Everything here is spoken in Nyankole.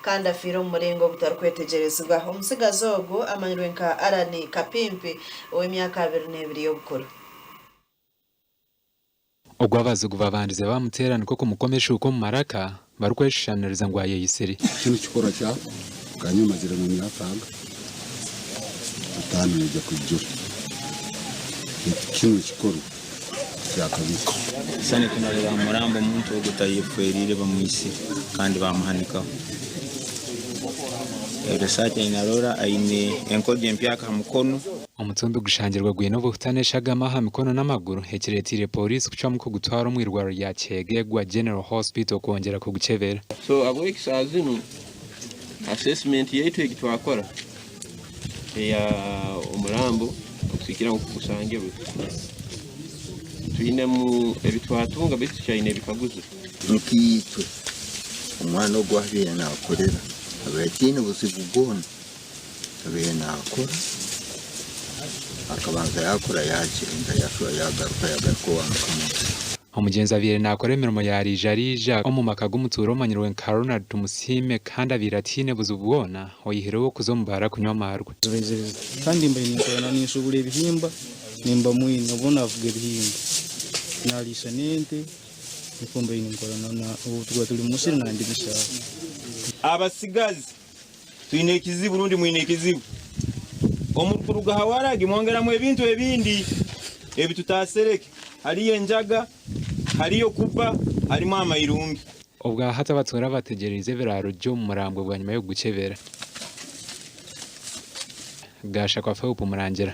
Kandi afiire omu muringo ogutarikwetegyerezibwa. Omutsigazi ogu amanyirwe nka Allan Kapimpi ow'emyaka 22 y'obukuru. Ogu abazigu babandize bamuteera nikwo kumukoma eshuuka omu maraka barikweshushaniriza ngu ayeyitsire. Kinu kikorwa kya kanyuma maziremu emyaka aga etano neija kwijura baitu kinu ekikorwa kyakabiri. Ekishushani eki nooreeba aha murambo omuntu ogwo tayefwereire bamwitsire kandi baamuhanikaho. Research aine aine enkojo empyaka aha mukono. Omutumbi gushangirwe gwine obuhuta n'eshagama aha mikono n'amaguru ekireeteire Pooriisi kucwamu kugutwara omu irwariro rya Kyegegwa General Hospital kwongyera kugukyebera. So ahabw'eki shaaha zinu assessment yaitu egi twakora eya omurambo okuhikira ngu gushangirwe twinemu ebitwatunga beitu tukyaine ebikaguzo. Nkaitwe omwana ogu ahu abaire naakorera abaire ataine buzibu bwona. Abaire naakora, akabanza yaakora yaagyenda yaashuba yaagaruka yaagaruka owa mukama we. Omugyenzi abaire naakora emirimo ya riija-riija omu maka g'omutuura omanyirwe nka Ronald Tumusiime kandi abaire ataine buzibu bwona oyihireho okuza omu baara kunywa amaarwa. Kandi mbaire ninkora ninshubura ebihimba nimba mwine obwo navuga ebihimba nariisa n'ente nikwo mbaire ninkora obu tukuba turi mumusiri nandimisa. Abatsigazi Twine ekizibu rundi mwine ekizibu. Omurukuruga ha waragi mwongeramu ebintu ebindi ebi tutasereke. Haliyo enjaga, haliyo kubba, halimu amairungi. Obwahati abatuura bategyereize ebiraarugye omu murambwe bwanyima y'okugukyebera. Gashakwa Philp Murangira.